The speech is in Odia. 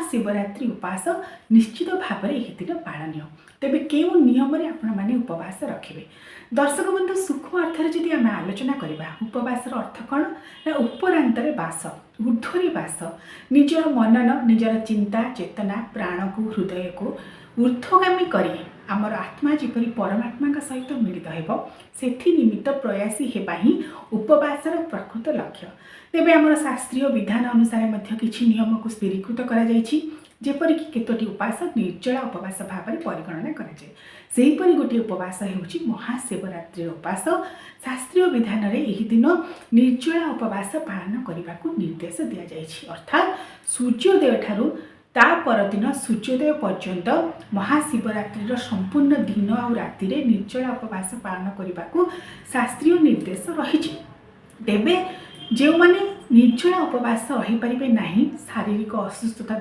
ମହାଶିବରାତ୍ରି ଉପାସ ନିଶ୍ଚିତ ଭାବରେ ଏହି ଦିନ ପାଳନୀୟ। ତେବେ କେଉଁ ନିୟମରେ ଆପଣମାନେ ଉପବାସ ରଖିବେ? ଦର୍ଶକ ବନ୍ଧୁ, ସୂକ୍ଷ୍ମ ଅର୍ଥରେ ଯଦି ଆମେ ଆଲୋଚନା କରିବା, ଉପବାସର ଅର୍ଥ କ'ଣ ନା ଉପରାନ୍ତରେ ବାସ, ଉର୍ଦ୍ଧ୍ୱରେ ବାସ। ନିଜର ମନନ, ନିଜର ଚିନ୍ତା ଚେତନା, ପ୍ରାଣକୁ, ହୃଦୟକୁ ଉର୍ଦ୍ଧ୍ୱଗାମୀ କରି ଆମର ଆତ୍ମା ଯେପରି ପରମାତ୍ମାଙ୍କ ସହିତ ମିଳିତ ହେବ, ସେଥି ନିମିତ୍ତ ପ୍ରୟାସୀ ହେବା ହିଁ ଉପବାସର ପ୍ରକୃତ ଲକ୍ଷ୍ୟ। ତେବେ ଆମର ଶାସ୍ତ୍ରୀୟ ବିଧାନ ଅନୁସାରେ ମଧ୍ୟ କିଛି ନିୟମକୁ ସ୍ଥିରୀକୃତ କରାଯାଇଛି, ଯେପରିକି କେତୋଟି ଉପାସ ନିର୍ଜଳା ଉପବାସ ଭାବରେ ପରିଗଣନା କରାଯାଏ। ସେହିପରି ଗୋଟିଏ ଉପବାସ ହେଉଛି ମହାଶିବରାତ୍ରିର ଉପାସ। ଶାସ୍ତ୍ରୀୟ ବିଧାନରେ ଏହି ଦିନ ନିର୍ଜଳା ଉପବାସ ପାଳନ କରିବାକୁ ନିର୍ଦ୍ଦେଶ ଦିଆଯାଇଛି। ଅର୍ଥାତ୍ ସୂର୍ଯ୍ୟୋଦୟ ଠାରୁ ତା ପରଦିନ ସୂର୍ଯ୍ୟୋଦୟ ପର୍ଯ୍ୟନ୍ତ ମହାଶିବରାତ୍ରିର ସମ୍ପୂର୍ଣ୍ଣ ଦିନ ଆଉ ରାତିରେ ନିର୍ଜଳା ଉପବାସ ପାଳନ କରିବାକୁ ଶାସ୍ତ୍ରୀୟ ନିର୍ଦ୍ଦେଶ ରହିଛି। ତେବେ ଯେଉଁମାନେ ନିର୍ଜଳା ଉପବାସ ରହିପାରିବେ ନାହିଁ, ଶାରୀରିକ ଅସୁସ୍ଥତା